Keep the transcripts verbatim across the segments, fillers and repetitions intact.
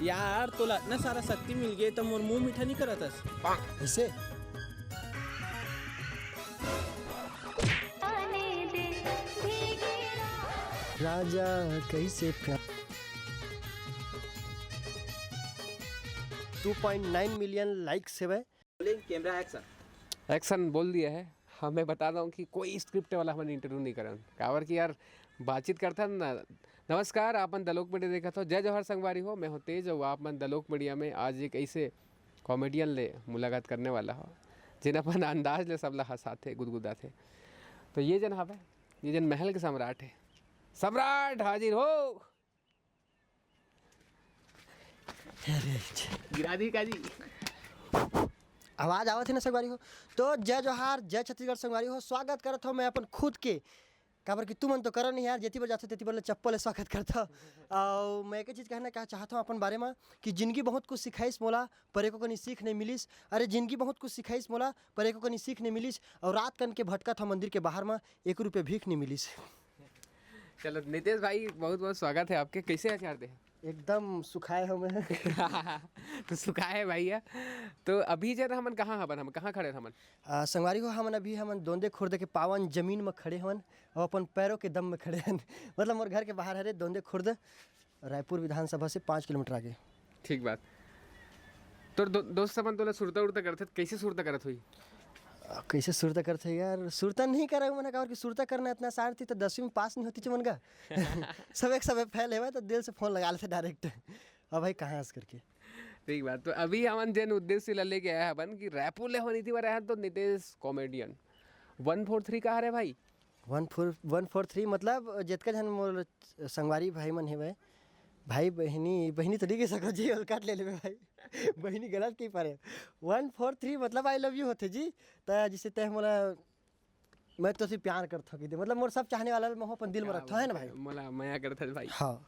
यार, तोला इतना सारा शक्ति मिल गए, तो मोर मुंह मीठा नहीं करत हस? ऐसे? राजा कैसे प्यार। Two point nine million likes हेवय। Rolling camera action। एक्शन बोल दिया है। हाँ, मैं बता रहा हूँ कि कोई स्क्रिप्ट वाला हमन इंटरव्यू नहीं करन, काबर कि यार बातचीत करथन ना। नमस्कार, आपन द लोक मीडिया देखत हो। जय जोहार संगवारी हो, मैं हूँ तेज, अउ आप मन द लोक मीडिया में आज एक ऐसे कॉमेडियन ले मुलाकात करने वाला हो, जेन अपन अंदाज ले सबला हंसाथे, गुदगुदाथे। तो ये जन हवे, ये जन महल के सम्राट है। सम्राट हाजिर हो। अरे, गिरा दी का जी? आवाज आवत है ना संगवारी हो? तो जय जोहार, जय छत्तीसगढ़ संगवारी हो। स्वागत करत हो मैं अपन खुद के, काबर कि तुमन तो करो नहीं यार, जेती बर जाथो तेती बर ले चप्पल ले स्वागत करत हो। अउ मैं एक चीज कहना कहा चाहत हूँ अपन बारे में कि जिंदगी बहुत कुछ सिखाइस मोला, पर एको कनी सीख नहीं मिलिस। अरे जिंदगी बहुत कुछ सिखाइस मोला, पर एको कनी सीख नहीं मिलिस। और रात कन के भटकत हूँ मंदिर के बाहर में, एक रुपये भीख नहीं मिलिस। चलो नितेश भाई, बहुत बहुत स्वागत है आपके। कैसे आचार दे? एकदम सुखाए हो मैं। तो सुखाए है भाई है। तो अभी जन हमन कहाँ हवन, हम कहाँ खड़े हवन? आ, संगवारी हो, हमन अभी हमन दोंदे खुर्द के पावन जमीन में खड़े हवन और अपन पैरों के दम में खड़े हन। मतलब मोर घर के बाहर हरे दोंदे खुर्द, रायपुर विधानसभा से पाँच किलोमीटर आगे। ठीक बात। तोर दो, दोस्त अपन तोला सुरता उरता करथे, त कैसे सुरता करत होही? आ, कैसे सुरता करथे यार? सुरता नहीं करे मन, काबर कि सुरता करना इतना आसान थी तो दसवीं में पास नहीं होती चमन का। सब एक सब फेल हेवय तो दिल से फोन लगा लेथे डायरेक्ट। अब भाई कहाँ हंस करके। ठीक बात। तो अभी हमन जेन उद्देश्य ला लेके आया हवन कि रायपुर ले होनी थी बार तो नितेश कॉमेडियन वन फोर थ्री का हरे भाई? वन फोर, वन फोर थ्री मतलब जितका झन मोर संगवारी भाई मन हेवय, भाई बहिनी, बहिनी तो नहीं कह सको जी, ओल काट ले लेबे भाई। बहिनी गलत कही पारे। वन फोर थ्री मतलब आई लव यू होथे जी। त जिसे तय मोला, मैं तो सिर्फ प्यार करथो कि दे, मतलब मोर सब चाहने वाला मैं अपन दिल में रखथो, है ना भाई? मोला मया करथस भाई। हाँ,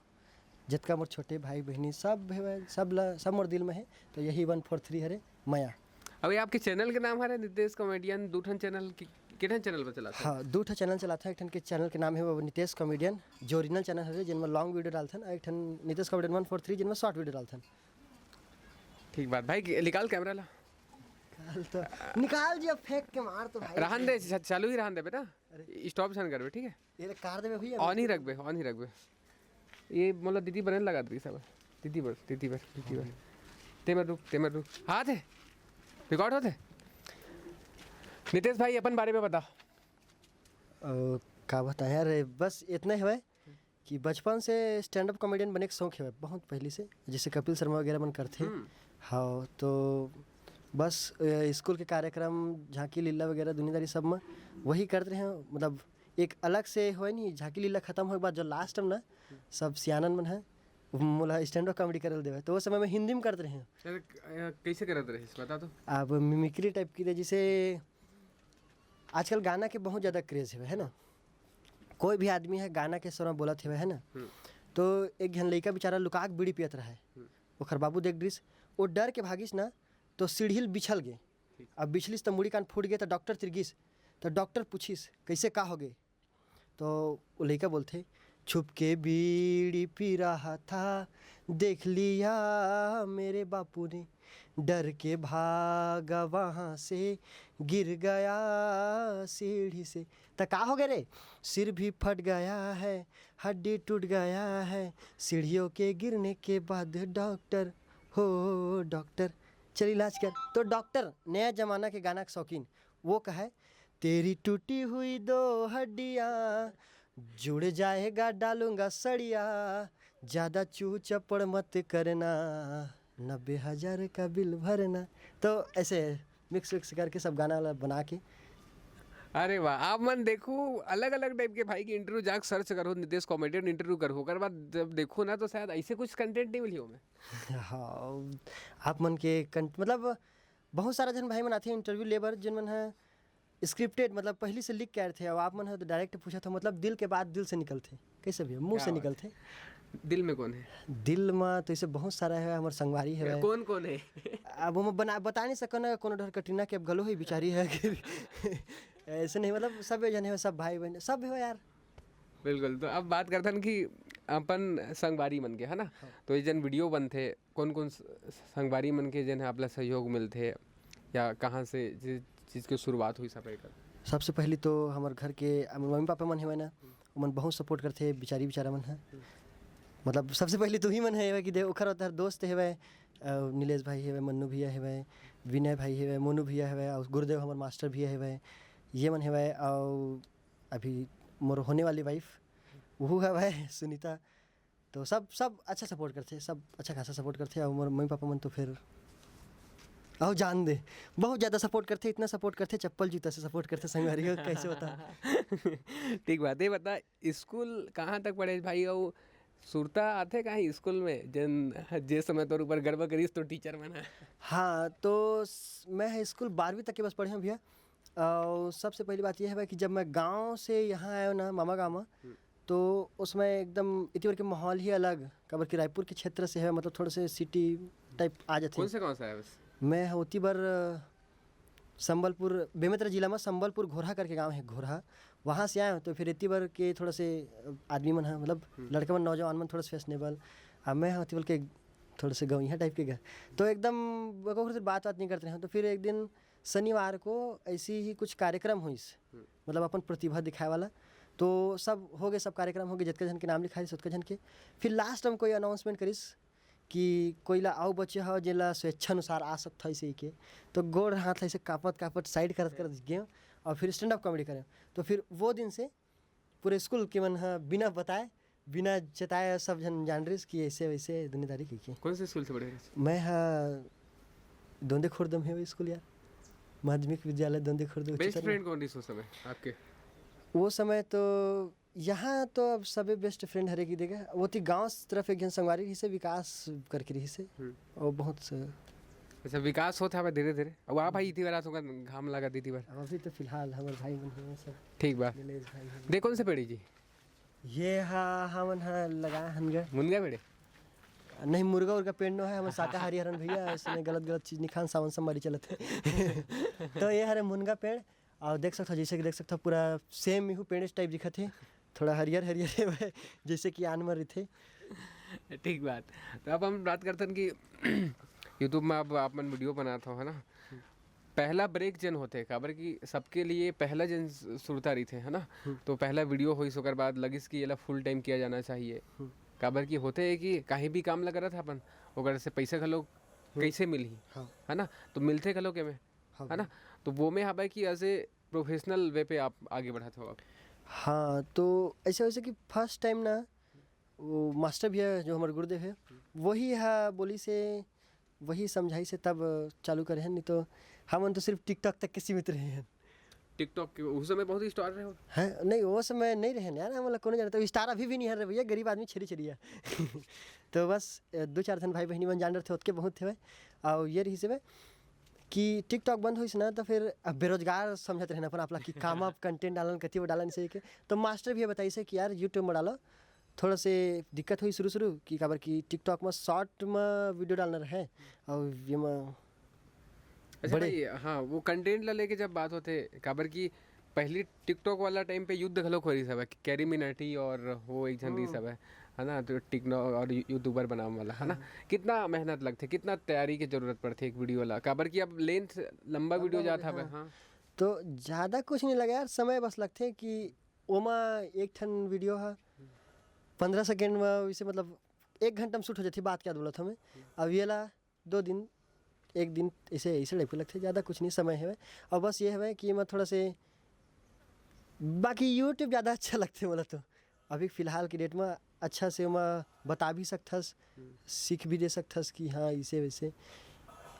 जितका मोर छोटे भाई बहिनी सब हेवय, सब ला, सब मोर दिल में है। तो यही वन फोर थ्री हरे मया। अभी आपके चैनल के नाम हरे नितेश कॉमेडियन, दू ठन चैनल के, के ठन चैनल पर चलाथे? हाँ, दू ठन चैनल चलाथे। एक ठन के चैनल के नाम है वो नितेश कॉमेडियन, जो ओरिजिनल चैनल हरे, जिनमें लॉन्ग वीडियो डालथन, और एक ठन नितेश कॉमेडियन वन फोर थ्री, जिनमें शॉर्ट वीडियो डालथन। ठीक बात भाई, निकाल कैमरा ला। निकाल तो, निकाल जी, अब फेंक के मार तो भाई। रहन दे, चा-, चालू ही रहन दे बेटा। अरे। स्टॉप झन करबे, ठीक है? ये ले कार देबे भैया। ऑन ही रखबे, ऑन ही रखबे। ये मोला दीदी बने लगा दी सब। दीदी बर, दीदी बर, दीदी बर। ते मत रुक, ते मत रुक। हाँ थे। रिकॉर्ड होथे? नितेश भाई, अपन बारे में बता। अ, का बताएं यार, बस इतना ही है कि बचपन से स्टैंड अप कॉमेडियन बने के शौक है बहुत पहले से। जैसे कपिल शर्मा वगैरह मन करथे। हम्म। हाँ, तो बस, अ, स्कूल के कार्यक्रम, झांकी लीला वगैरह दुनियादारी सब में वही करते रहे। मतलब एक अलग से होय नहीं, झांकी लीला खत्म होय के बाद जो लास्ट में ना, सब सियानन मन है, मोला स्टैंड अप कॉमेडी करे ल देवे, तो वो समय में हिंदी में करते रहे। अरे, क-, अ, कैसे करत रहिस, बता तो। अब मिमिक्री टाइप की दे, जैसे आजकल गाना के बहुत ज़्यादा क्रेज है, है ना? कोई भी आदमी है गाना के सुर में बोलत हेवे, है ना? हम्म। तो एक झन लइका बेचारा लुका के बीड़ी पियत रहा है। हम्म। ओखर बाबू देख डरिस, वो डर के भागिस ना, तो सीढ़ी ल बिछल गे। ठीक। अब बिछलिस तो मुड़ी कान फूट गे, तो डॉक्टर तिर गिस। तो डॉक्टर पूछिस, "कैसे का हो गे?" तो वो लइका बोलथे, "छुप के बीड़ी पी रहा था, देख लिया मेरे बापू ने, डर के भागा वहाँ से, गिर गया सीढ़ी से।" त का हो गए रे? "सिर भी फट गया है, हड्डी टूट गया है, सीढ़ियों के गिरने के बाद डॉक्टर, हो डॉक्टर, चल इलाज कर।" तो डॉक्टर, नया जमाना के गाना के शौकीन, वो कहे, "तेरी टूटी हुई दो हड्डियाँ, जुड़ जाएगा डालूंगा सड़िया, ज़्यादा चू चपड़ मत करना, नब्बे हज़ार का बिल भरना।" तो ऐसे मिक्स विक्स करके सब गाना वाला बना के। अरे वाह, आप मन देखो, अलग-अलग टाइप के भाई के इंटरव्यू जाके सर्च करो, नितेश कॉमेडियन इंटरव्यू करो, ओकर बाद जब देखो ना, तो शायद ऐसे कुछ कंटेंट नहीं मिली हो में। हाँ, आप मन के कंट-, मतलब बहुत सारा झन भाई मन आथे इंटरव्यू ले बर, जिन मन ह स्क्रिप्टेड, मतलब पहली से लिख के आए थे, अब आप मन ह तो डायरेक्ट पूछा था, मतलब दिल के बात दिल से निकलथे। कैसे भैया, मुंह क्या से बात निकलथे। है। दिल में कौन है? दिल में तो ऐसे बहुत सारा है, हमर संगवारी है। कौन कौन है? अब हम बना, बता नहीं सको ना, कोनो डर कटरीना के अब घलो ही बिचारी है कि ऐसे नहीं, मतलब सब जन है, सब भाई बहन, सब है यार। बिल्कुल, तो अब बात करथन कि अपन संगवारी मन के, है ना? हाँ। तो ये जन वीडियो बनथे, कौन-कौन स-, संगवारी मन के जन है आपला सहयोग मिलथे, या कहाँ से जिस चीज़ के शुरुआत हुई सब एकर? सबसे पहली तो हमर घर के, अ, मम्मी पापा मन हेवय ना, हम्म। ओमन बहुत सपोर्ट करथे, बिचारी बिचारा मन ह। हम्म। मतलब, सबसे पहली तो ही मन हेवय कि दे, ओखर ओतर दोस्त हेवय, अ, नीलेश भाई हेवय, मन्नू भैया हेवय, विनय भाई हेवय, मोनू भैया हेवय, अउ गुरुदेव हमर मास्टर भैया हेवय, ये मन हेवय, अउ अभी मोर होने वाली वाइफ, वो हेवय सुनीता। तो सब, सब अच्छा सपोर्ट करथे, सब अच्छा खासा सपोर्ट करथे, अउ मोर मम्मी पापा मन तो फिर, अउ जान दे, बहुत ज़्यादा सपोर्ट करथे, इतना सपोर्ट करथे, चप्पल जूता से सपोर्ट करथे संगवारी हो, कैसे होता? ठीक बात है, बता, स्कूल कहाँ तक पढ़े भाई? अउ सुरता आथे कहीं स्कूल में, जन जे समय तोर ऊपर गरबा करिस तो टीचर मन ह? हाँ, तो स-, मैं ह स्कूल बारहवीं तक के बस पढ़े हूँ भैया। अउ सबसे पहली बात ये है कि जब मैं गाँव से यहाँ आया हूँ ना, मामा गाँव में, हम्म। तो उसमें एकदम इति बार के माहौल ही अलग, काबर कि रायपुर के क्षेत्र से है, मतलब, थोड़ा से सिटी टाइप आ जाथे। कौन से गाँव से आया बस? मैं ह ओती बर, अ, संबलपुर, बेमेतरा जिला में संबलपुर घोरहा करके गाँव है, घोरहा, वहाँ से आया हूँ। तो फिर इति बार के थोड़ा से, अ, आदमी मन है, मतलब, हम्म। लड़का मन, नौजवान मन थोड़ा से फैशनेबल, आ मैं ह ओती बार के थोड़ा से गौइया टाइप के घर, तो एकदम ओकर से बात-वात नहीं करते रहे। तो फिर एक दिन शनिवार को ऐसी ही कुछ कार्यक्रम होइस, हम्म। मतलब, अपन प्रतिभा दिखाए वाला। तो सब हो गए, सब कार्यक्रम हो गए, जतका झन के नाम लिखाइस, ओतका झन के। फिर लास्ट में कोई अनाउंसमेंट करिस कि कोई ला अउ बचे हो, जेला स्वेच्छा अनुसार आ सकत हो, ऐसे ही के। तो गोड़ हाथ ऐसे कांपत कांपत, साइड करत करत गए और फिर स्टैंड अप कॉमेडी करें। तो फिर वो दिन से पूरे स्कूल के मन ह बिना बताए, बिना चेताए, सब झन जान रहिस कि ऐसे वैसे दुनियादारी कहिके। कौन से स्कूल से पढ़े रहिस? मैं ह दोंदे खुर्द में है वो स्कूल यार, माध्यमिक विद्यालय दोंदे खुर्द बेस्ट उच्चतर फ्रेंड में। कौन रहिस उस समय आपके? वो समय तो यहाँ तो अब सबे बेस्ट फ्रेंड हरे की देगा, वो ती गाँव तरफ एक झन संगवारी रहिस हे, विकास करके रहिस हे। हम्म। और बहुत स- अच्छा, विकास होत हवय धीरे-धीरे। अब आ भाई, इति बार आ थोकन घाम लागत इति बार। अब अभी तो फिलहाल हमर भाई मन हे सब। ठीक बा। नीलेश भाई हे। दे कौन से पेड़ी जी? ये हा, हमन हा लगा हन गा। मुनगा पेड़े? नहीं, मुर्गा उर्गा पेड़ नो है, हमन शाकाहारी हरन भैया, ऐसे में गलत गलत चीज नहीं खान, सावन सोमवारी चलत है। तो ये हरे मुनगा पेड़, और देख सकथो, जैसे कि देख सकथो, पूरा सेम इहू पेड़ टाइप दिखत हे, थोड़ा हरियर हरियर हे, जैसे कि आन मर रहिथे। ठीक बात। तो अब हम बात करथन कि YouTube में अब आप मन वीडियो बनात हो, है ना? पहला ब्रेक जन होथे, काबर कि सबके लिए पहला जन सु-, सुरता रहिथे, है ना? हम्म। तो पहला वीडियो होइस, ओकर बाद लगिस कि एला फुल टाइम किया जाना चाहिए। हम्म। काबर कि होथे कि काहीं भी काम ल करत ह अपन, ओकर से पैसा घलो हम्म। कैसे मिलही, हाँ। है ना? तो मिलथे घलो के में, हाँ है ना? भाई। तो वो में हवय कि as a professional way पे आप आगे बढ़त हो आप। हाँ, तो ऐसे वैसे कि फर्स्ट टाइम ना, वो मास्टर भैया जो हमर गुरुदेव हे, हम्म। वही हा बोलिस हे, वही समझाइस हे, तब चालू करे हन, नहीं तो हमन तो सिर्फ TikTok तक के सीमित रहे हन। TikTok के उस समय बहुत ही स्टार रहे हो। हैं? नहीं, वो समय नहीं रहे हन यार, हमन ला कोनो जानत, स्टार अभी भी नहीं हन रे भैया, गरीब आदमी छेरी छेरिया। तो बस, अ, दो चार झन भाई बहिनी मन जान रहिथे, ओतके बहुत हवय। अउ ये रहिस हवय कि TikTok बंद होइस ना, तो फिर अब बेरोजगार समझत रहे हन अपन आप ला कि काम आप content डालन, कति वो डालन, इसे के। तो मास्टर भैया बताइस हे कि यार, YouTube में डालो, थोड़ा से दिक्कत होई शुरू-शुरू कि काबर कि TikTok म शॉर्ट म वीडियो डालना रहे, अउ ये म अच्छा बड़े भाई, हाँ, वो कंटेंट ला लेके जब बात होथे, काबर कि पहली TikTok वाला टाइम पे युद्ध घलोक हो रही सब है, कैरी मिनाटी और वो एक झन रही हम्म। सब है, है ना? तो टिकटॉक और यू-, यूट्यूबर बनाने वाला, है ना? हाँ। कितना मेहनत लगथे, कितना तैयारी के जरूरत पड़थे एक वीडियो ला, काबर कि अब लेंथ लंबा लंबा वीडियो वीडियो, जात हवे, हाँ। हाँ। तो ज़्यादा कुछ नहीं लगे यार, समय बस लगथे कि ओमा एक ठन वीडियो ह पन्द्रह सेकंड में, इसे मतलब एक घंटा में शूट हो जाथे, बात क्या बोलत हमें। अब ये ला दो दिन, एक दिन, ऐसे, ऐसे टाइप के लगथे, ज़्यादा कुछ नहीं समय हवे। और बस ये हवे कि एमा थोड़ा से, बाकी YouTube ज़्यादा अच्छा लगथे मोला तो। अभी फिलहाल के डेट में अच्छा से ओमा बता भी सकथस, हम्म। सीख भी दे सकथस कि हाँ, इसे वैसे।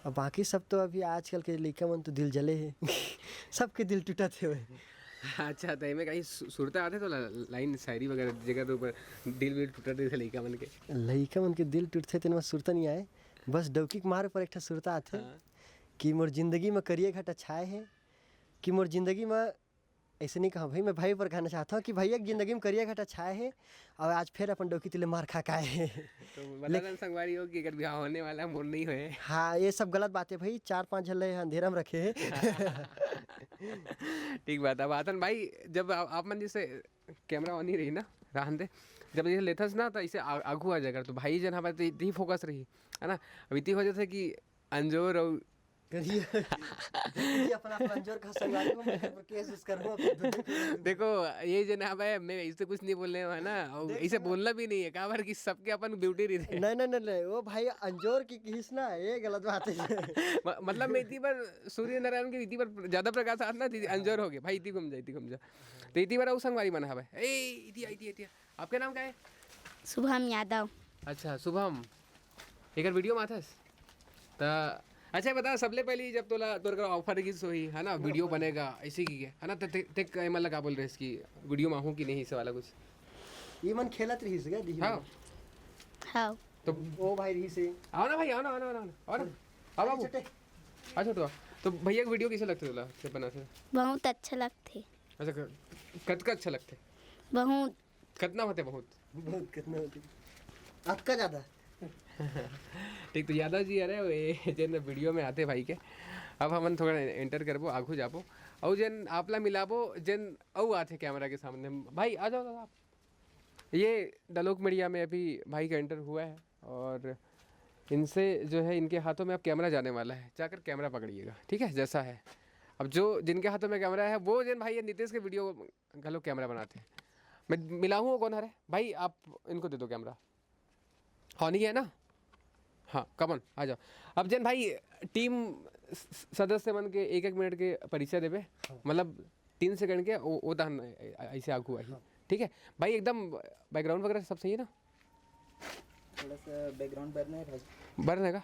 अब बाकी सब तो अभी आजकल के लइका मन तो दिल जले हे। सबके दिल टूटत हे भाई। अच्छा, तो एमे कहीं सु-, सुरता आथे तो ला-, लाइन शायरी वगैरह जगह तो ऊपर दिल विल टूटत हे लइका मन के। लइका मन के दिल टूटथे तेन म सुरता नहीं आए, बस डौकी के मार पर एक ठा सुरता आथे हाँ। कि मोर जिंदगी में करिया घटा छाए हे, कि मोर जिंदगी में, ऐसे नहीं कहा भाई, मैं भाई पर कहना चाहता हूँ कि भैया के जिंदगी में करिया घटा छाए हे और आज फिर अपन डौकी तिले मार खा के आए हे। तो बता लेकिन दन संगवारी हो कि अगर ब्याह होने वाला है, मोर नहीं होए। हाँ, ये सब गलत बात है भाई, चार पांच झल्ले अंधेरा में रखे हे। ठीक बात। अब आतन भाई, जब आप, आप मन जैसे कैमरा ऑन ही रही ना, रहन दे। जब जैसे लेथस ना, तो इसे आ-, आगू आ जाएगा, तो भाई जन हमारे तो इतनी फोकस रही, है ना? अब इतनी वजह से कि अंजोर और करिए। ये अपना, अपना अंजोर का संगवारी हो, मैं पर केस उस करूँ, अपन दोनों के। देखो, ये जो नाम है, मैं इससे कुछ नहीं बोलने वाला ना, और देख इसे ना। बोलना भी नहीं है, काबर कि सबके अपन ब्यूटी रही थे। नहीं, नहीं, नहीं, नहीं, वो भाई अंजोर की किस ना, ये गलत बात है। म-, मतलब, मैं इतनी बार सूर्य नारायण के इतनी बार ज्यादा प्रकाश आता ना, इतनी अंजोर हो गया भाई, इतनी घूम जा, इतनी घूम जा। तो इतनी बार वो संगवारी मन हवे, ए, इतिया, इतिया, इतिया। आपके नाम क्या है? शुभम यादव। अच्छा, शुभम, एकर वीडियो में आथस? त अच्छा, बता, सबले पहली जब तोला, तोर करा ऑफर रिहिस होही, है ना, वीडियो बनेगा, ऐसे की है ना, त ते, ते क-, मतलब का बोल रहे इसकी, वीडियो में आहूँ कि नहीं, इसे वाला कुछ? ये मन खेलत रहिस गा, दिही हाँ। मन। हाँ। तो ओ भाई रहिस हे। आओ ना भाई, आओ ना, आओ ना, आओ ना, आओ ना। आओ अरे बाबू। छोटे। अच्छा, तो, तो भैया के वीडियो कैसे लगते तोला, जब बनाते? बहुत अच्छा लगते। अच्छा, क-, कतका अच्छा लगते? बहुत। कितना होते बहुत? बहुत कितना होते? आपका ज्यादा। ठीक, तो यादव जी, अरे, ये जेन वीडियो में आते भाई के, अब हमन थोड़ा एंटर करबो, आगू जाबो, और जेन आपला मिलाबो, जेन अउ आते कैमरा के सामने। भाई, आ जाओ दादा आप। ये डलोक मीडिया में अभी भाई का एंटर हुआ है और इनसे जो है, इनके हाथों में अब कैमरा जाने वाला है, जाकर कैमरा पकड़िएगा, ठीक है, जैसा है। अब जो, जिनके हाथों में कैमरा है, वो जेन भाई, ये नितेश के वीडियो घलो कैमरा बनाते हैं। मैं मिला हूँ, वो कौन हरे? भाई, आप इनको दे दो कैमरा। हाँ, नहीं है ना? हाँ, कमन, आ जाओ। अब जेन भाई, टीम स-, स-, सदस्य मन के एक एक मिनट के परिचय देबे, हाँ। मतलब, तीन सेकंड के, वो, वो तहन ऐ-, ऐ-, ऐसे आगू आही। हाँ। ठीक है? भाई, एकदम बैकग्राउंड वगैरह सब सही है ना? थोड़ा सा बैकग्राउंड बरना है भाई। बरना है का?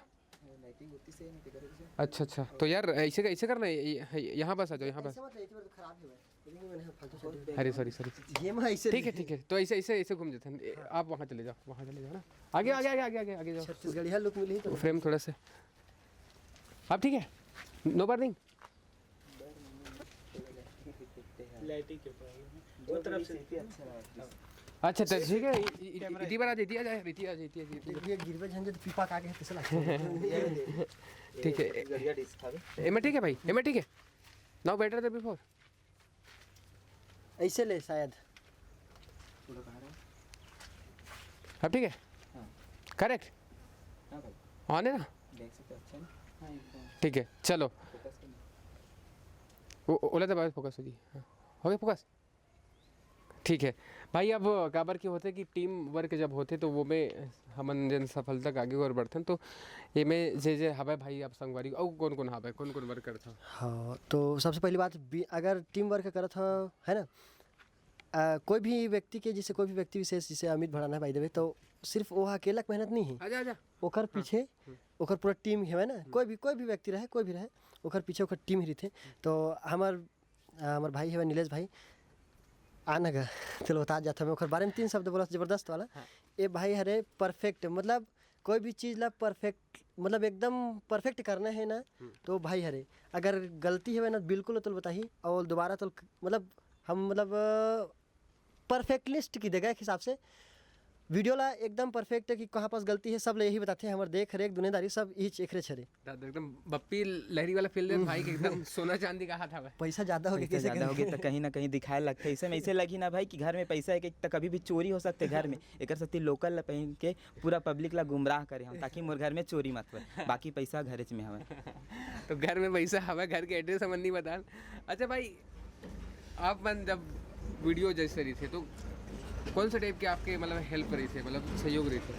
लाइटिंग उतनी सही नहीं दिख रही है। अच्छा, अच्छा। तो यार, ऐसे, ऐसे करना है, ये, ये, यहाँ पास आ जाओ, यहाँ पास। ऐसे मत ले, एक बार तो खराब है भाई। लेकिन मैंने फालतू छोड़ दिया। अरे, सॉरी, सॉरी। ये मैं ऐसे ठीक है, नहीं। ठीक है। तो ऐसे, ऐसे, ऐसे घूम जाते हैं। ए, हाँ। आप वहाँ चले जाओ, वहाँ चले जाओ ना। आगे, आगे, आगे, आगे, आगे, आगे जाओ। छत्तीसगढ़िया लुक मिली तो। फ्रेम थोड़ा सा। अब ठीक है? नो बर्निंग? लाइटिंग के प्रॉब्लम है। वो तरफ से। अच्छा, तो ठीक है, इ-, इ-, इ-, इटी बार आ जाए, इटी आ जाए, इटी आ जाए, इटी आ जाए, इटी आ जाए। ये गिरबे झंझट पीपा का आगे है, पिछला। ठीक है। एमे ठीक है भाई, एमे ठीक है। Now better than before। ऐसे ले शायद। अब ठीक है? हाँ। करेक्ट? हाँ भाई। ऑन है ना? देख सकते हो, अच्छा है। हाँ, एकदम। ठीक है, चलो। फोकस करना। वो, वो, ओला दबाओ, फोकस हो जी। हाँ। हो गया फोकस? ठीक है। भाई, अब काबर के होथे कि टीम वर्क जब होथे, तो वो में हमन जन सफलता के आगे ओर बढ़थन, तो एमे जे जे हवय भाई, आप संगवारी, अउ कौन कौन हवय, कौन कौन वर्क करथव? हाँ, तो सबसे पहली बात, बी-, अगर टीम वर्क करत हव, है ना, अ, कोई भी व्यक्ति के, जैसे कोई भी व्यक्ति विशेष, जैसे अमित भड़ाना है, by the way, तो सिर्फ वो अकेला मेहनत नहीं है। आजा, आजा। ओकर हाँ। पीछे हम्म। ओकर पूरा टीम हवय ना, हम्म। कोई भी, कोई भी व्यक्ति रहे, कोई भी रहे, ओकर पीछे ओकर टीम ही रहिथे। तो हमर, अ, हमर भाई हवय नीलेश भाई, आना गा, चलो बता जात हमें ओकर बारे में तीन शब्द बोला, जबरदस्त वाला। हाँ। ए भाई हरे परफेक्ट, मतलब कोई भी चीज ला परफेक्ट, मतलब एकदम परफेक्ट करना है ना, हम्म। तो भाई हरे अगर गलती हवय ना, बिल्कुल तो बताही, और दोबारा तो, मतलब, हम, मतलब, परफेक्टलिस्ट की देगा एक हिसाब से। वीडियो ला एकदम परफेक्ट है कि कहाँ पास गलती है, सब ला यही बताते हैं, हमर देख रेख दुनियादारी सब यही चेख रे छरे। दादा, एकदम बप्पी लहरी वाला फील है भाई के, एकदम सोना चांदी का हाथ हवे। पैसा ज्यादा हो गया, पैसा कैसे ज्यादा हो गया करेंगे? तो कहीं ना कहीं दिखाए लगथे। ऐसे में ऐसे लगी ना भाई कि घर में पैसा है कि तो कभी भी चोरी हो सकथे घर में। एकर सेती लोकल ला पहन के पूरा पब्लिक ला गुमराह करे हम, ताकि मोर घर में चोरी मत होए। बाकी पैसा घरेच में हवे। तो घर में पैसा हवे, घर के एड्रेस हमन नहीं बतान। अच्छा भाई, आप मन जब वीडियो जैसे रहिथे, तो कौन से टाइप के आपके, मतलब, हेल्प रहिथे, मतलब, सहयोग रहिथे?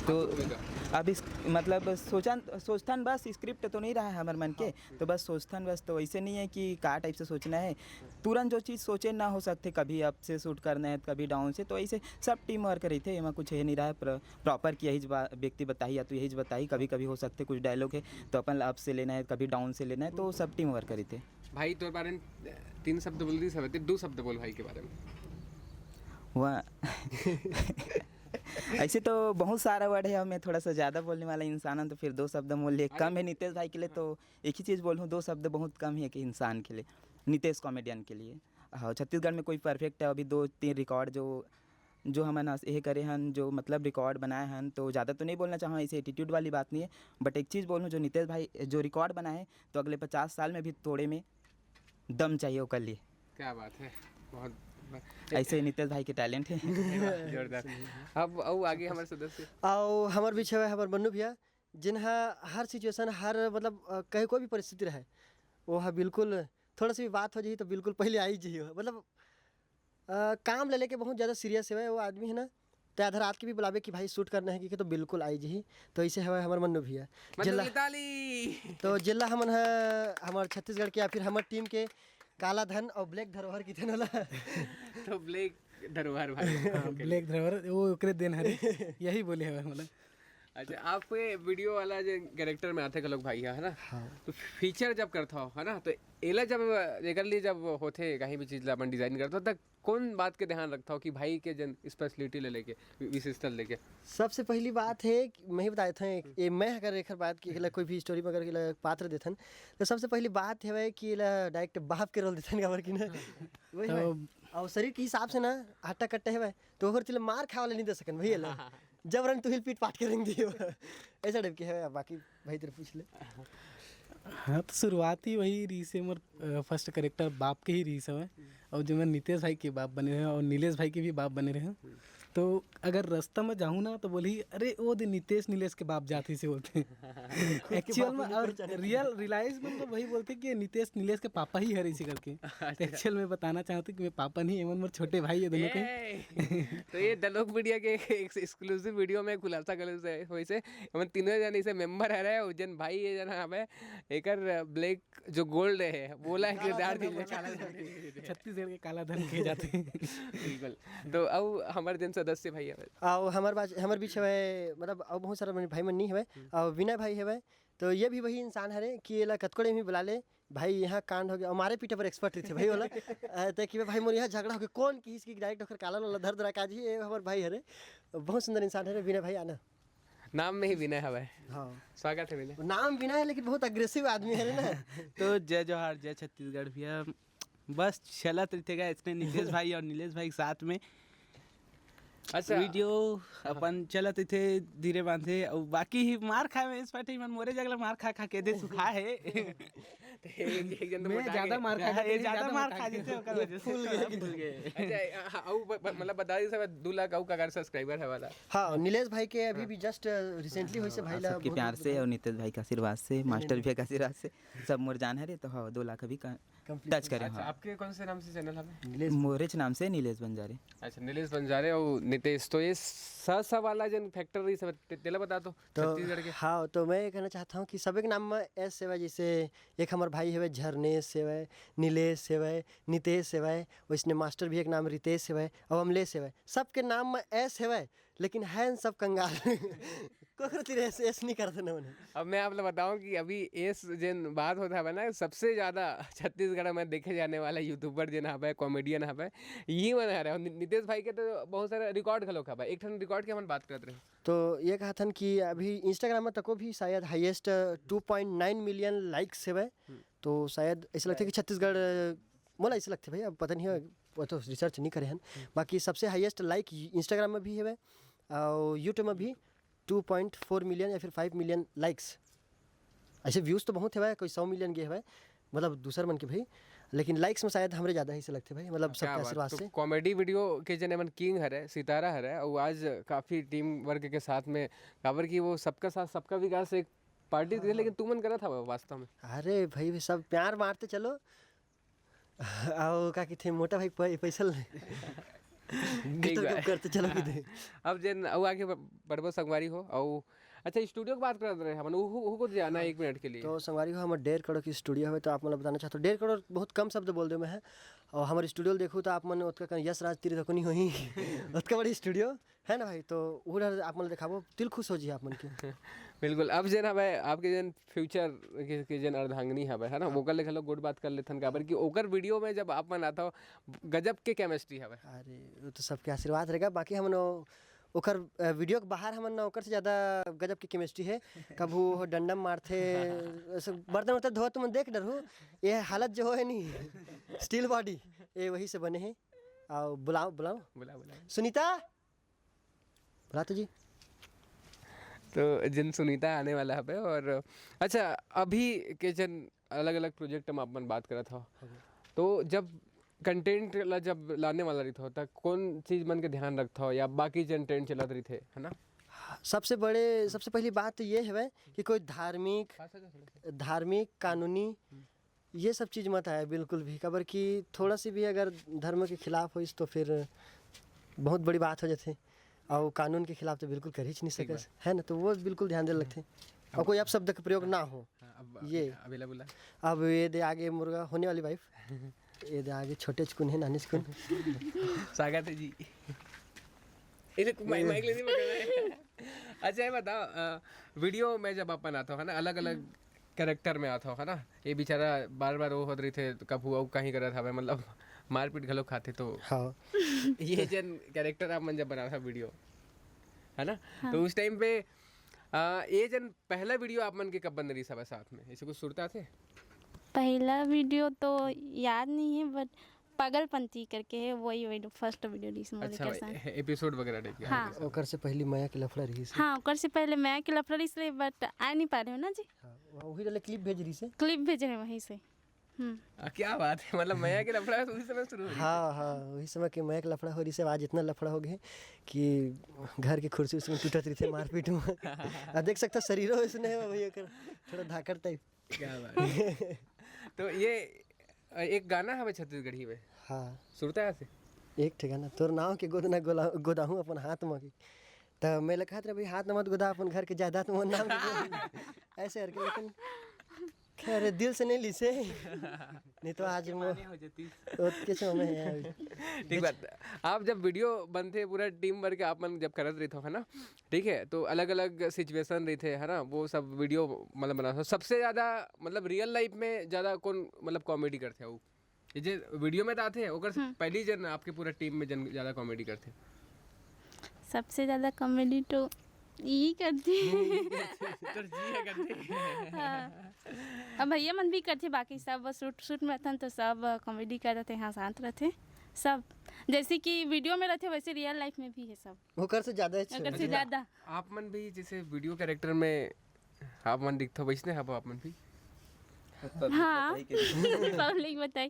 तो आपको भूमिका? अब इस, मतलब, सोचन, सोचथन बस, स्क्रिप्ट तो नहीं रहा है हमर मन के, हाँ। तो बस सोचथन बस, तो ऐसे नहीं है कि का टाइप से सोचना है। तुरंत जो चीज़ सोचे ना, हो सकथे कभी अप से शूट करना है, कभी डाउन से, तो ऐसे सब टीम वर्क रहिथे, एमा कुछ ये नहीं रहा है। प्र-, प्रॉपर कि यही ज बा-, व्यक्ति बताही या तो यही ज बताही, कभी-कभी हो सकथे कुछ डायलॉग है, तो अपन ला अप से लेना है, कभी डाउन से लेना है, तो सब टीम वर्क रहिथे। भाई, तोर बारे में तीन शब्द बोल दी, सब दो शब्द बोल भाई के बारे में। वाह। ऐसे तो बहुत सारा वर्ड है, और मैं थोड़ा सा ज़्यादा बोलने वाला इंसान हूँ, तो फिर दो शब्द बोल लिए, अरे। कम है नितेश भाई के लिए, तो एक ही चीज़ बोलूँ, दो शब्द बहुत कम है कि इंसान के लिए, नितेश कॉमेडियन के लिए। हाँ, छत्तीसगढ़ में कोई परफेक्ट है, अभी दो तीन रिकॉर्ड जो जो हमन अस-, ये करे हन, जो मतलब रिकॉर्ड बनाए हन, तो ज़्यादा तो नहीं बोलना चाहूँ, ऐसे एटीट्यूड वाली बात नहीं है, बट एक चीज़ बोलूँ, जो नितेश भाई जो रिकॉर्ड बनाए हैं, तो अगले पचास साल में भी तोड़े में दम चाहिए ओकर लिए। क्या बात है, बहुत ऐसे ही नितेश भाई के टैलेंट है। जोरदार। अब अउ आगे हमारे सदस्य। अउ हमर बीच हवे हमर मन्नू भैया, जिनहा हर सिचुएशन, हर मतलब अ, कहे कोई भी परिस्थिति रहे, वो ह बिल्कुल थोड़ा सा भी बात हो जाही तो बिल्कुल पहले आई जाही। मतलब अ, काम ले लेके बहुत ज़्यादा सीरियस हवे वो आदमी, है ना। तो आधा रात के भी बुलावे कि भाई शूट करना है कि, तो बिल्कुल आई जाही। तो ऐसे हवे हमर मन्नू भैया। मतलब जिला इताली। तो जिला हमन ह हमर छत्तीसगढ़ के या फिर हमर टीम के काला धन और ब्लैक धरोहर की थन वाला। तो ब्लैक धरोहर भाई। हाँ, ब्लैक ड्राइवर वो ओकरे देन हरे। यही बोले हवे मतलब। अच्छा, आपके वीडियो वाला जो कैरेक्टर में आथे घलोक भाई है ना, हाँ। तो फीचर जब करता हो, है ना, तो एला जब एकर लिए जब होथे कहीं भी चीज ला अपन डिजाइन करता हो, तब कौन बात के ध्यान रखता हो कि भाई के जन स्पेशलिटी ले लेके, वि- विशेषता लेके? सबसे पहली बात है कि मैं ही बताए थे, ये मैं अगर एकर बात की, एला कोई भी स्टोरी में अगर एला पात्र देथन, तो सबसे पहली बात है कि एला डायरेक्ट बाप के रोल देथन, काबर कि ना वही है। और शरीर के हिसाब से ना हट्टा कट्टा है, तो ओकर तिले मार खाए वाला नहीं दे सकन भैया ला। जबरन तू हिल पीट पाट के रंग दियो। ऐसा टाइप के है। बाकी भाई तेरे पूछ ले। हाँ, तो शुरुआत ही वही रही से मोर फर्स्ट कैरेक्टर बाप के ही रही से हवे। और जो मैं नितेश भाई के बाप बने रहे और नीलेश भाई के भी बाप बने रहे, तो अगर रास्ता में जाऊँ ना तो बोली, अरे वो दिन नितेश नीलेश के बाप जात ही से बोलते हैं। एक्चुअल में और रियल रियलाइज में तो वही बोलते कि ये नितेश नीलेश के पापा ही हरे इसी करके। तो एक्चुअल में बताना चाहते कि मैं पापा नहीं, एमन मोर छोटे भाई है दोनों के। ए, तो ये दलोक मीडिया के एक एक्सक्लूसिव वीडियो में खुलासा कर से वैसे हम तीनों जन इसे मेंबर है रहे, उज्जैन भाई ये जना हमें एकर ब्लैक जो गोल्ड है बोला है किरदार दिल में। छत्तीसगढ़ के काला धन के जाते हैं। बिल्कुल। तो अब हमारे जन सदस्य भाई है। और हमारे पास हमारे बीच हवे, मतलब और बहुत सारा मन- भाई मन नहीं हवे। और विनय भाई हवे, तो ये भी वही इंसान हरे कि एला कतकोड़े में बुला ले, भाई यहाँ कांड हो गया, हमारे पीटे पर एक्सपर्ट रहिथे भाई वाला। अ, तो कि भाई मोर यहाँ झगड़ा हो गया, कौन किहिस कि डायरेक्ट ओकर काला वाला धर धरा काज ही, ये हमारे भाई हरे, बहुत सुंदर इंसान हरे विनय भाई। आना। नाम में ही विनय हवे। हाँ। स्वागत है विनय। नाम विनय है लेकिन बहुत अग्रेसिव आदमी है ना। तो जय जोहार, जय छत्तीसगढ़ भैया। बस चलत रहिथे गा इसने नितेश भाई और नीलेश भाई के साथ में अच्छा। वीडियो अपन चलत रहिथे धीरे बांधे, और बाकी ही मार खाए में इस पार्टी मन मोरे जगला मार खा खा के दे सुखा है। तो एक, एक जन तो मैं मोटा ज्यादा गए। मार खा हाँ, जाते ये हैं, ज्यादा ज्यादा मार मार खा खा देते हैं, ओकर वजह से फूल गए, फूल गए। अच्छा, हाँ, अउ ब- ब- मतलब बता दी सब दो लाख अउ का सब्सक्राइबर है वाला। हाँ, नीलेश भाई के अभी भी जस्ट रिसेंटली हुई से भाई ला सबके बहुत प्यार बहुत से और नितेश भाई के आशीर्वाद से, मास्टर भैया के आशीर्वाद से सब मोर जान हरे। तो हाँ, दो लाख अभी का complete टच करे। अच्छा, हाँ, आपके कौन से नाम से चैनल है? नीलेश मोरेच नाम से नीलेश बंजारे। अच्छा, नीलेश बंजारे और नितेश। तो ये स स वाला जन फैक्टर रही सब ते- तेला बता दो। तो छत्तीसगढ़ के। हाँ, तो मैं ये कहना चाहता हूँ कि सब एक नाम में एस सेवा, जैसे एक हमारे भाई हवे झरनेश सेवा, नीलेश सेवा, नितेश सेवा, वैसने मास्टर भी एक नाम रितेश सेवा, अब अमलेश सेवा, सबके नाम में एस सेवा, लेकिन हैं सब कंगाल। कोकरो तीर एस एस नहीं करते ना उन्हें। अब मैं आप लोग बताऊं कि अभी एस जेन बात होता है ना, सबसे ज्यादा छत्तीसगढ़ में देखे जाने वाला यूट्यूबर जेन हवे, कॉमेडियन हवे, ये मन हरे। और नि- नितेश भाई के तो बहुत सारे रिकॉर्ड घलोक हवे। एक ठन रिकॉर्ड के हम बात करत रहे। तो ये कहा था कि अभी इंस्टाग्राम में तको भी शायद highest two point nine million likes हवे। तो शायद ऐसा लगता है कि छत्तीसगढ़, मोला ऐसा लगता है भाई, अब पता नहीं है, वो तो रिसर्च नहीं करे हैं। बाकी सबसे हाईएस्ट लाइक इंस्टाग्राम में भी हवे और यूट्यूब में भी टू पॉइंट फोर मिलियन या फिर फाइव मिलियन लाइक्स। ऐसे व्यूज तो बहुत हवे, कोई सौ मिलियन के हवे, मतलब दूसर मन के भाई, लेकिन लाइक्स में शायद हमरे ज़्यादा ही से लगते भाई, मतलब क्या सबके बात। आशीर्वाद तो से। कॉमेडी वीडियो के जने मन किंग हरे, सितारा हरे, और आज काफी टीम वर्क के साथ में, काबर कि वो सबका साथ सबका विकास एक पार्टी थी, लेकिन तुमन करत हवे वास्तव में। अरे भाई, भी सब प्यार मारते चलो। आओ का किथे मोटा भाई पै- पैसा ले। ठीक बा। करते चलो किथे। अब जेन अउ आगे ब- बढ़बो संगवारी हो। अउ अच्छा, स्टूडियो की बात करत रहे हमन, उहु उहु को जाना एक मिनट के लिए। तो संगवारी हो, हमर डेढ़ करोड़ की स्टूडियो हवे, तो आप मन ल बताना चाहत हो, डेढ़ करोड़ बहुत कम शब्द बोल दे मैं है। और हमर स्टूडियो ल देखू तो आप मन ओतका कन यश राज तीर तको नहीं होही। ओतका बड़ी स्टूडियो है ना भाई, तो वो डर आप मन ल दिखाबो, दिल खुश हो जी आप मन के। बिल्कुल। अब जेन हवे आपके जेन फ्यूचर के, के जेन अर्धांगिनी हवे, है ना, ओकर ले घलो गोठ बात कर लेथन, काबर कि ओकर वीडियो में जब आप मन आता हो, गजब के केमिस्ट्री हवे। अरे, वो तो सबके आशीर्वाद रहेगा। बाकी हमन ओ-, ओकर अ, वीडियो के बाहर हमन ना ओकर से ज्यादा गजब की केमिस्ट्री है। कभू वो डंडम मारथे, ऐसे बर्तन वर्तन धोत तुमन देख डरहू, ये हालत जो है नी, स्टील बॉडी, ये वही से बने हैं। आओ बुलाओ, बुलाओ बुला बुला। सुनीता, बुला तो जी। तो जिन सुनीता आने वाला हवे। और अच्छा, अभी के जन अलग अलग प्रोजेक्ट में अपन बात करत हो, तो जब कंटेंट ला जब लाने वाला रहिथो, त कौन चीज मन के ध्यान रखथो या बाकी जन ट्रेंड चलत रहिथे, है ना? सबसे बड़े, सबसे पहली बात तो ये हवय कि कोई धार्मिक, धार्मिक, कानूनी, ये सब चीज मत आए बिल्कुल भी, काबर कि थोड़ा सी भी अगर धर्म के खिलाफ होइस तो फिर बहुत बड़ी बात हो जाथे, और कानून के खिलाफ तो बिल्कुल कर ही नहीं सकस, है ना? तो वो बिल्कुल ध्यान दे लगथे, और कोई अपशब्द का प्रयोग ना हो। हाँ, अब ये। अभी ला बोला। अब ये दे आगे मुर्गा होने वाली वाइफ, ये दे आगे छोटे चुकुन है, नानी चुकुन। स्वागत है जी। इसे माइक, माइक लेने में। अच्छा, ये बताओ, अ, वीडियो में जब आप बनाते हो, है ना, अलग अलग कैरेक्टर में आते हो, है ना, ये बेचारा बार बार वो होत रहिथे, कभू अउ कहीं करत हवे, मतलब मारपीट घलो खाथे, तो हाँ। ये जन कैरेक्टर आप मन जब बनाते हो वीडियो, है ना, हाँ। तो उस टाइम पे, अ, ये जन पहला वीडियो आप मन के कब बन रही सब साथ में, ऐसे कुछ सुरता थे? पहला वीडियो तो याद नहीं है, बट पागलपंती करके है, वही वीडियो, फर्स्ट वीडियो रिलीज मोर अच्छा, के साथ। एपिसोड वगैरह टाइप के? हाँ। ओकर से पहली मया के लफड़ा रहिस। हाँ, ओकर से पहले मया के लफड़ा रहिस, बट आ नहीं पा रहे हो ना जी। हाँ, वही वाले क्लिप भेज रहिस। क्लिप भेज रहे वहीं से। हम्म। आ, क्या बात है, मतलब मया के लफड़ा तो उसी समय शुरू हो रही है। हाँ, हाँ, वही समय के मया के लफड़ा हो रहिस, आज इतना लफड़ा हो गए कि घर के कुर्सी उसमें टूटत रहिथे मारपीट में। आ, देख सकता शरीरों इसने है वही ओकर, थोड़ा धाकड़ टाइप। क्या बात है। तो ये एक गाना हवे छत्तीसगढ़ी में। हाँ। सुरता है से? एक ठे गाना, "तोर नाव के गोदना गोला-, गोदाहूँ अपन हाथ म के।" त मैं ल कहत रहे, "भाई, हाथ न मत गोदा अपन घर के जायदाद मोर नाम के गोदा।" ऐसे करके, लेकिन खैर, दिल से नहीं लिसे। नहीं तो आज वो माने हो जाती। ओतके छो में है अभी। ठीक बात। आप जब वीडियो बनथे, पूरा टीम वर्क आप मन जब करत रहिथो, है ना, ठीक है, तो अलग-अलग सिचुएशन रहिथे, है ना, वो सब वीडियो मतलब बनाथो। सबसे ज़्यादा मतलब रियल लाइफ में ज़्यादा कौन मतलब कॉमेडी करथे? वो ये जे वीडियो में तो आथे, ओकर से हम्म। पहली जन आपके पूरा टीम में जन ज़्यादा कॉमेडी करथे? सबसे ज़्यादा कॉमेडी तो यही करथे। तो जी है करथे। हाँ। अब भैया मन भी करथे, बाकी सब शूट, शूट में रहथन तो सब कॉमेडी करथे, हाँ, शांत रहथे सब। जैसे कि वीडियो में रहथे वैसे रियल लाइफ में भी है सब। ओकर से ज़्यादा अच्छा ओकर से है। ज़्यादा। आप मन भी जैसे वीडियो कैरेक्टर में आप मन दिखथो, वैसने हबो आप मन भी? हाँ। पब्लिक बताई।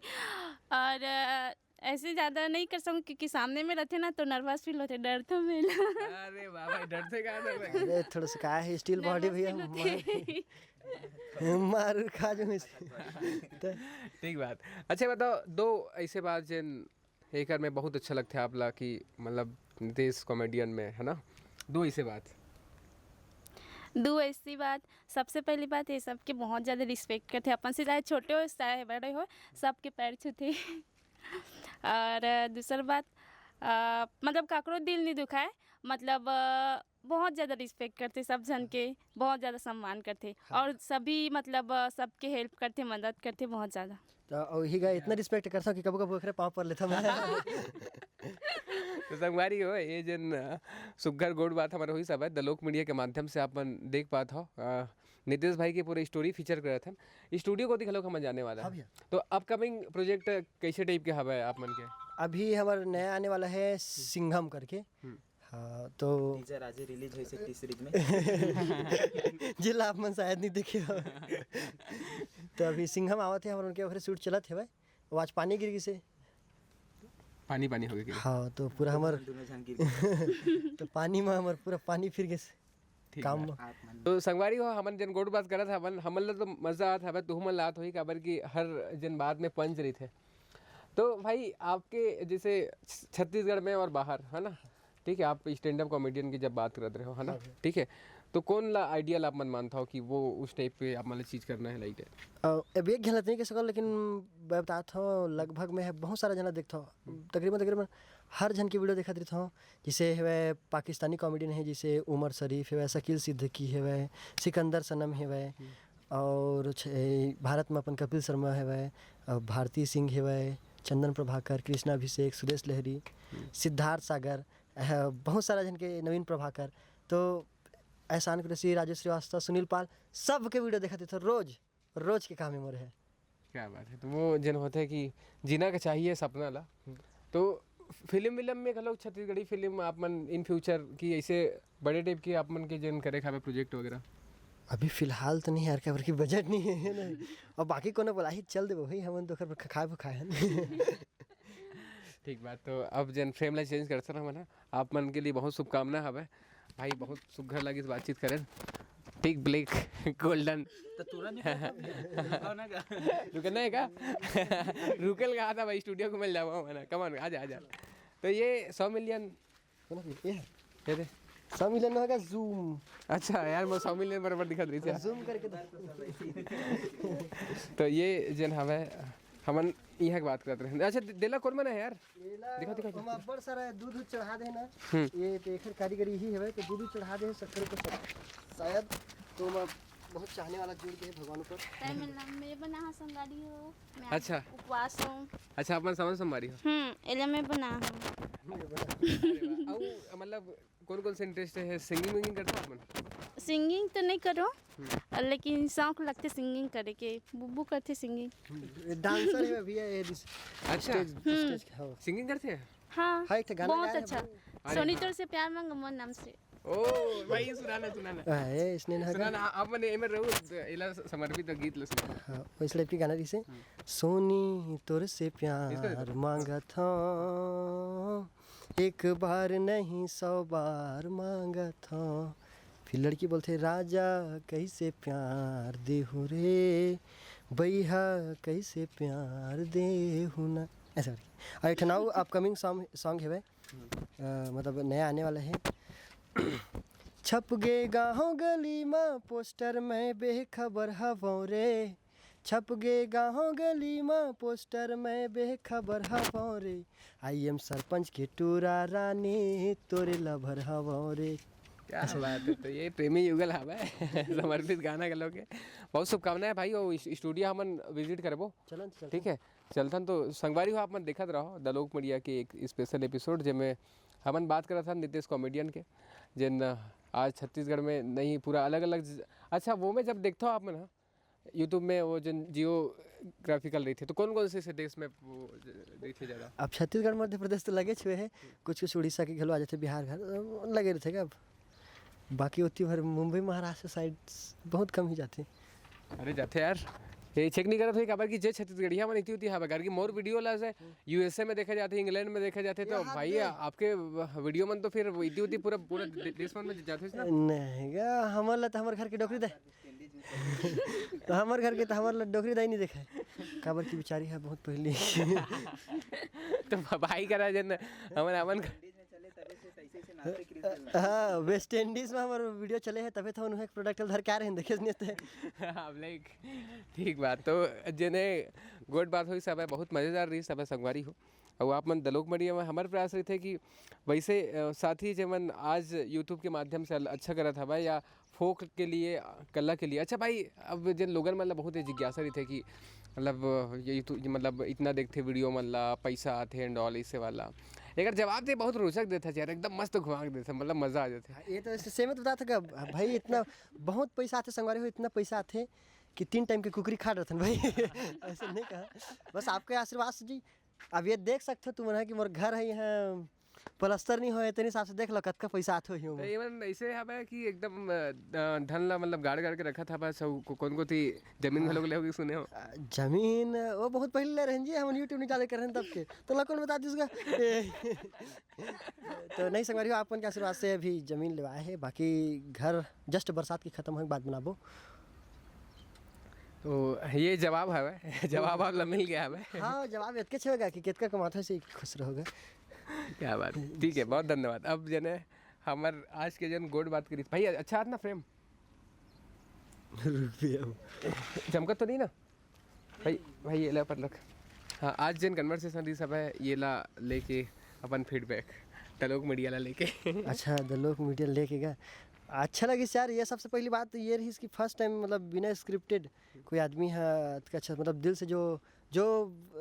और, अ, ऐसे ज़्यादा नहीं कर सकूँ क्योंकि सामने में रहथे ना तो नर्वस फील होथे, डरथों मैं ना। अरे वाह भाई, डरथे का, डरथे का? अरे थोड़ा सा का है, स्टील बॉडी नर्वस भैया, फील होथे। मार, मार खा जाऊँ इसे। तो ठीक बात। अच्छा बताओ, दो ऐसे बात जेन एकर में बहुत अच्छा लगथे आप ला कि मतलब नितेश कॉमेडियन में, है ना, दो ऐसे बात। दो ऐसी बात, सबसे पहली बात, ये सबके बहुत ज़्यादा रिस्पेक्ट करथे, अपन से चाहे छोटे हो चाहे बड़े हो, सबके पैर छूथे। और दूसर बात, अ, मतलब काकरो दिल नहीं दुखाए, मतलब, अ, बहुत ज़्यादा रिस्पेक्ट करथे सब झन के, बहुत ज़्यादा सम्मान करथे। हाँ। और सभी मतलब, अ, सबके हेल्प करथे, मदद करथे बहुत ज़्यादा। तो वही गा इतना रिस्पेक्ट करथों कि कभू कभू ओकरे पाँव पर लेथों मैं। तो संगवारी हो, ये जन, अ, सुग्घर गोठ बात हमर होइस हवय, द लोक मीडिया के माध्यम से आप मन देख पात हो। अ, नितेश भाई के पूरे स्टोरी फीचर करत हन। स्टूडियो कोती घलोक हमन जाने वाला हाँ हन। भैया। तो अपकमिंग प्रोजेक्ट कैसे टाइप के हवय आप मन के? अभी हमर नया आने वाला है सिंघम करके। हम्म। हाँ, तो टीजर आज ही रिलीज होइस हे टी सीरीज में। जेला आप मन शायद नहीं देखे हो। तो अभी सिंघम आवत हे, हमर उनके ओकरे शूट चलत हे भाई। वो आज पानी गिर गिस हे। पानी पानी हो गया। हाँ, तो पूरा हमर दोनों झन गिर गए। तो पानी में हमर पूरा पानी फिर गिस। ठीक काम बा। आप मन तो संगवारी हो, हमन जन गोठ बात करत हवन, हमन ला तो मजा आत हवे, तुहू मन ला आत होही, काबर कि हर जन बात में पंच रहिथे। तो भाई, आपके जैसे छ-, छत्तीसगढ़ में और बाहर, है ना, ठीक है, आप स्टैंड अप कॉमेडियन की जब बात करत रहे हो, है ना, हाँ भैया। ठीक है, तो कौन ला आइडियल आप मन मानता हो कि वो उस टाइप पे आप मन ला चीज करना है, लाइक है? अ, अब एक घला तो नहीं कह सकव, लेकिन मैं बतात हूँ, लगभग मैं बहुत सारा जना देखता हूँ, तकरीबन, तकरीबन हर झन की वीडियो देखत रहिथों। जैसे हवे पाकिस्तानी कॉमेडियन है, जैसे उमर शरीफ हवे, शकील सिद्दीकी हवे, सिकंदर सनम हवे, हम्म। और छ-, ए, भारत में अपन कपिल शर्मा हवे, अ, भारती सिंह हवे, चंदन प्रभाकर, कृष्णा अभिषेक, सुदेश लहरी, हम्म। सिद्धार्थ सागर, अ, बहुत सारा झन के, नवीन प्रभाकर, तो एहसान कुरैशी, राजू श्रीवास्तव, सुनील पाल, सबके वीडियो देखत रहिथों रोज। रोज के काम है मोर है। क्या बात है। तो वो जन होथे कि जीना के चाहिए सपना ला। हम्म। तो फिल्म विल्म में घलो छत्तीसगढ़ी फिल्म आप मन इन फ्यूचर की ऐसे बड़े टाइप के आप मन के जन करे खावे प्रोजेक्ट वगैरह? अभी फिलहाल तो नहीं यार, काबर कि बजट नहीं है ना। और बाकी कोनो बोलाही चल देबो भाई, हमन तो ओकर बर ख-, खाए खाए हन। ठीक बात, तो अब जेन फ्रेम ला चेंज करथन हमन ह, आप मन के लिए बहुत शुभकामना हवय भाई, बहुत सुघर लगिस बातचीत करेन। ठीक, ब्लैक गोल्डन। तो तुरंत ही रुकना है का? रुकल कहा था भाई, स्टूडियो को मिल जाओ, है ना? कम ऑन, आजा, आजा। तो ये सौ मिलियन, ये दे। सौ मिलियन होगा जूम। अच्छा यार, मैं सौ मिलियन बराबर दिखत रही थी। जूम करके तो। तो ये जेन हवे, हमन इहाँ के बात करत रहे। अच्छा, दे-, देला कोन मन है यार? एला दिखा, दिखा, दिखा। ओमा अब्बड़ सारा दूध उध चढ़ा दे ना। हम्म। ये तो एकर कारीगरी ही हवे, तो दूध उध चढ़ा दे, शक्कर को सब, शायद। तो ओमा बहुत चाहने वाला जुड़ गए भगवान ऊपर। तय मिलना, मैं बना हा संगारी हो, मैं आज अच्छा। उपवास हूँ। अच्छा, अपन समझ संभारी हो। हम्म, एला मैं बना हूँ। अरे वाह। अउ मतलब कोन कोन से इंटरेस्ट है? सिंगिंग विंगिंग करते हो आप मन? सिंगिंग तो नहीं करो, हम्म। लेकिन शौक लगते सिंगिंग करे के। बुब्बू करते सिंगिंग। डांसर है भैया ये दिस-, अच्छा। स्टेज, हम्म। स्टेज के, हाँ। सिंगिंग करते हैं? हाँ, हाँ, एक ठे गाना बहुत गाए हैं अच्छा। भाई। अरे सोनी हाँ। तोर से प्यार मांग मोर नाम से। ओ भाई, सुनाना, सुनाना। हाँ, ये इसने ना सुनाना, हाँ, अब मैंने एमर रहू, एला समर्पित गीत लो सुना। हाँ, वो इस टाइप की गाना जैसे, हम्म। सोनी तोर से प्यार इसको दे दो। मांगत हूँ, एक बार नहीं सौ बार मांगत हूँ। फिर लड़की बोलथे, राजा कैसे प्यार देहू रे, बैहा कैसे प्यार देहू ना, ऐसा करके। और एक ठन अउ अपकमिंग सॉन्ग, सॉन्ग हेवय, अ, मतलब नया आने वाला है। छप गे गाँव गली मा पोस्टर में बेखबर हवों रे, छप गे गाँव गली मा पोस्टर में बेखबर हवों रे, आई एम सरपंच के टूरा रानी तोरे लभर हवों रे। क्या बात है, तो ये प्रेमी युगल हवय समर्पित गाना के लोग के। बहुत शुभकामनाएं भाई, वो स्टूडियो हमन विजिट करबो। चलन, चलन। ठीक है, चलथन तो संगवारी हो, आप मन देखत रहो दलोक मीडिया के एक स्पेशल एपिसोड, जेमे हमन बात करत हन नितेश कॉमेडियन के, जेन आज छत्तीसगढ़ में नहीं, पूरा अलग-अलग ज-, अच्छा, वो में जब देखथो आप मन ह, YouTube में वो जेन जियोग्राफिकल रहिथे, तो कौन-कौन से, से देश में वो ज-, रहिथे ज़्यादा? अब छत्तीसगढ़, मध्य प्रदेश तो लगे छुए हे, कुछ-कुछ उड़ीसा के घलो आ जाथे, बिहार, बिहार, अ, लगे रहिथे का अब? बाकी ओती भर मुंबई, महाराष्ट्र साइड बहुत कम ही जाथे। अरे जाथे यार, ये चेक नहीं करत होही, काबर कि जे छत्तीसगढ़िया मन इति उति हावय, काबर कि मोर वीडियो ला से यूएसए में देखे जाथे, इंग्लैंड में देखे जाथे, तो यहाँ भाई दे। आपके वीडियो मन तो फिर इति उति पूरा, पूरा दे-, देश मन में जाथे ना। नहीं गा, हमर ला तो हमर घर के डोकरी दे। तो हमर घर के तो हमर ला डोकरी दाई नहीं देखे, काबर की बिचारी है बहुत पहली। तो भाई करा जन हमन, हमन चले तबे से तैसे से नाचते क्रिस गेल ना। हाँ, वेस्ट इंडीज में हमर वीडियो चले हे, तबे तो उन्हें एक प्रोडक्ट धर के आ रहे हैं, देखे नहीं थे। अब लाइक, ठीक बात। तो जेने गोट बात होई सब है, बहुत मज़ेदार रही सब है, संगवारी हो। और आप मन दलोक मीडिया में हमारे प्रयास रही थे कि वैसे, अ, साथी जेमन आज YouTube के माध्यम से अल-, अच्छा करत हवय या फोक के लिए, कला के लिए। अच्छा भाई, अब जेन लोगन मन ला बहुत ये जिज्ञासा रहिथे कि मतलब ये तो, ये मतलब इतना देखथे वीडियो मन ला, पैसा आथे and all, इसे वाला। एकर जवाब दे बहुत रोचक देथे यार, एकदम मस्त घुमा के देथे, मतलब मजा आ जाथे। हाँ, ये तो ऐसे सेम तो बता था भाई, इतना बहुत पैसा आथे संगवारी हो, इतना पैसा आथे कि तीन टाइम के कुकरी खा रहथन भाई। ऐसे नहीं कहा, बस आपके आशीर्वाद से जी। अब ये देख सकते हो तुम मन ह कि मोर घर है यहाँ प्लास्टर नहीं होए, तेने हिसाब से देख लो कतका पैसा आत होही तो ओमा। एमन ऐसे हवय कि एकदम, अ, अ, धन ला मतलब गाड़ गाड़ के रखत हवय, सब को-, कोन कोती जमीन हाँ। घलो ले होगी सुने हो। अ, जमीन, वो बहुत पहले ले रहन जी, हमन YouTube नहीं चालू कर रहन तब के। तो ला कौन बता दी उसका? ए, तो नहीं संगवारी हो, आपन के आशीर्वाद से अभी जमीन लेवाए है, बाकी घर just बरसात के खत्म होए के बाद बनाबो। तो ये जवाब हवय, जवाब आप ला मिल गया हवय। हाँ, जवाब एतके छेगा कि केतका कमात है से खुश रहोगे। क्या बात, ठीक है, बहुत धन्यवाद। अब जने हमर आज के जन गोट बात करी भाई, अच्छा आत ना फ्रेम? रुक भी अब। चमकत तो नहीं ना भाई? भाई ये ला अपन रख। हाँ, आज जन कन्वर्सेशन रही सब है, ये ला लेके अपन फीडबैक दलोक मीडिया ला लेके। अच्छा, दलोक मीडिया लेके गा। अच्छा लगिस यार, ये सबसे पहली बात तो ये रही कि फर्स्ट टाइम मतलब बिना स्क्रिप्टेड कोई आदमी है, अच्छा मतलब दिल से जो, जो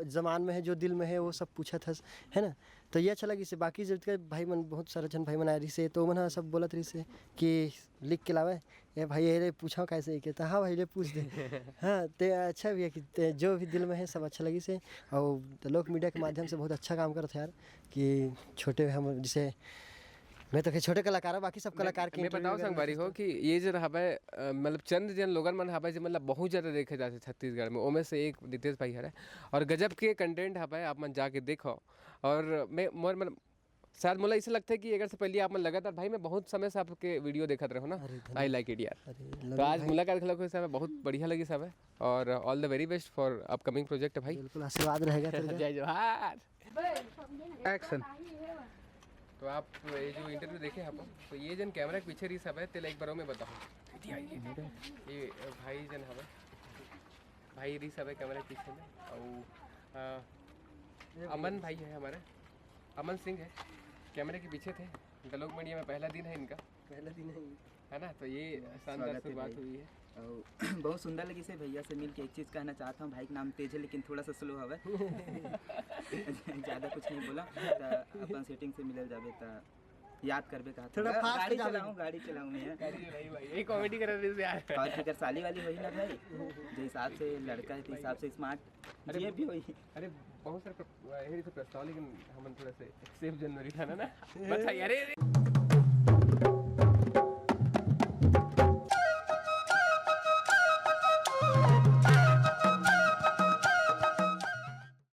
जमान में है, जो दिल में है, वो सब पूछत हस, है ना? तो ये अच्छा लगिस। बाकी जब तक भाई मन, बहुत सारा जन भाई मन आए रहिस हे, तो मन ह सब बोलत रहिस हे कि लिख के लावे, "ए भाई, ये ले पूछो कैसे के?" तो हाँ भाई, ले पूछ दे। हाँ, ते अच्छा भी है कि ते जो भी दिल में है, सब अच्छा लगिस हे। और दलोक मीडिया के माध्यम से बहुत अच्छा काम करत है यार, कि छोटे हम जैसे मैं तो फिर छोटे कलाकार हूँ, बाकी सब कलाकार के मैं interview बताओ वगैरह संगवारी देखता हो कि ये जो हबे, अ, मतलब चंद जन लोगन मन हबे, जो मतलब बहुत ज्यादा देखे जाथे छत्तीसगढ़ में, ओमे से एक रितेश भाई हरे और गजब के कंटेंट हबे, आप मन जाके देखो। और मैं मोर मतलब शायद मोला ऐसे लगता है कि अगर से पहले आप मन लगातार, भाई मैं बहुत समय से आपके वीडियो देखत रहो ना, अरे धन्यवाद। आई लाइक इट यार। अरे तो लल्लू आज भाई, मुलाकात घलो हुई सब, बहुत बढ़िया लगी सब है। और all the very best for upcoming project भाई। बिल्कुल आशीर्वाद रहेगा तेरे का। जय जोहार। एक्शन। तो आप ये जो इंटरव्यू देखे आप, तो ये जन कैमरा के पीछे रही सब है, तेला एक बार मैं बताऊँ। ये भाई जन हवे, भाई रही सब है कैमरा के पीछे में। और अ, अमन भाई है हमारे, अमन सिंह है, कैमरे के पीछे थे। गलोक मीडिया में पहला दिन है इनका, पहला दिन है। है ना? तो ये शानदार स्वागत है शुरुआत भाई। हुई है। और बहुत सुंदर लगी से भैया से मिलके। एक चीज कहना चाहता हूँ, भाई का नाम तेज है लेकिन थोड़ा सा स्लो हवे। ज्यादा कुछ नहीं बोला, त अपन सेटिंग से मिलल जाबे त याद करबे कहा थोड़ा fast गाड़ी जाबे। चलाऊँ, गाड़ी चलाऊँ मैं। अरे भाई, भाई, ये कॉमेडी कर रहे थे यार। और फिकर साली वाली होई ना भाई, जो हिसाब से लड़का है तो हिसाब से स्मार्ट अरे ये भी होई। अरे बहुत सारे प्र- ये तो प्रस्ताव, लेकिन हम थोड़ा से सेफ जनवरी था ना ना। बस यार, अरे